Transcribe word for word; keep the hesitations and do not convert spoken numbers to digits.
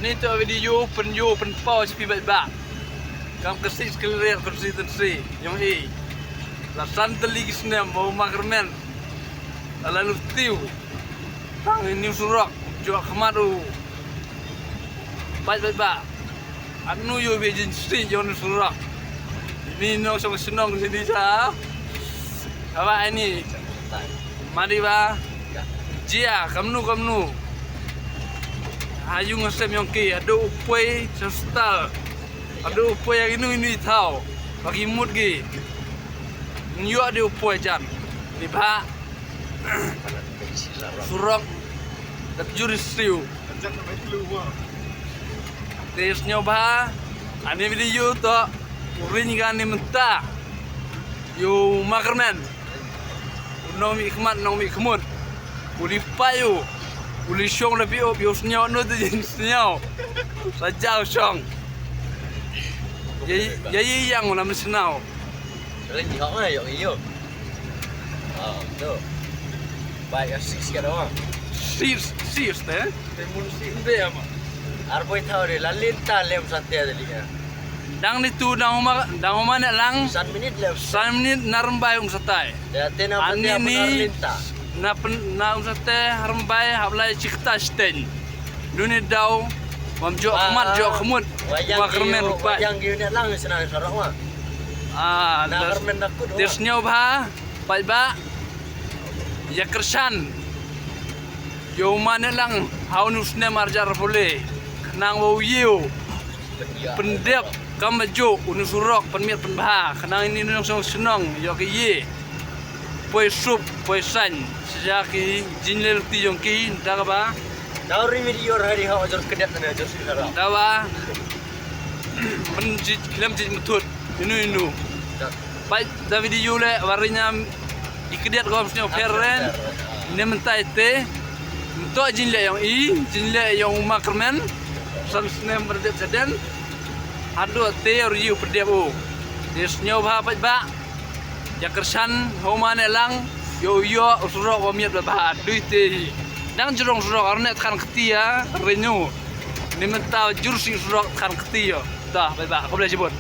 Nito video pynïoh pynpaw sha phi bad ba kam ka six Khliehriat constituency yong i. La san tylli ki snem ba u Ma Kyrmen la lynti tang ïa une u surok jong khmat u. Bad bad ba anu ïoh beit jingsih ïa une u surok. Ini nongshong shnong sini sa. Haba ini mari ba jia kamnu kamnu. Ha ïung ha sem yong ki haduh u poi sha hospital. Haduh u poi ha kino kino ki thaw ba ki mut ki. Ïoh haduh u poi jan. Ni ba surok da jur siew. Te sñiaw bha ani video to u ring ka ni mynta. Ïa u Ma Kyrmen u nongmihkhmat nongmihkhmut. U li pait u u li shong da phi up ïa u sñiaw nu te jin sñiaw. Sa jaw shong. Ïa ïa ïa yang u la mynsñiaw. Ring di hok ngai yok iyo. Ah, tu. Bai ka six ka doang. Six six te. Te mun six de ama. Ar boi thaw de la linta lem sate de liga. Dang ni tu dang uma dang uma ne lang. San minit lem. San minit na rembai um satai. Ya te na ani ni na pen na um sate rembai hap lai chikta steng. Duni daw wam jok mat jok khmut. Wa Kyrmen rupai. Yang gi ne lang sna sarok wa. Ah, na Kyrmen nakut. Te sñiaw bha. Paidbah, ïa kyrshan ïa u mane lang ha une u snem arjar pule khnang wa u ïew pyndep kam ba ju une u surok pynmiat pynbha khnang ine i nongshong shnong ïoh ki ïe poi sup poi sain sha ki jingleh luti jong ki. Da kaba da ri mi di yor hari ha ojor kedet na ojor sirara da ba pynjit klem jit methut inu inu. Bai da video le warinya i kdiat gom sñiaw pher ren. Ne mynta ite nto jingleh yong i jingleh yong u Ma Kyrmen. San snem berdep saden. Haduh te yor yu perdep u. Ni sñiaw bha paidbah. Ïa kyrshan ho mane lang ïa u ïoh u surok wa miat bha dui te hi. Dang jrong surok arne tkan kti ya renyu. Ni mynta jur si surok tkan kti ya. Ta paidbah khublei shibun.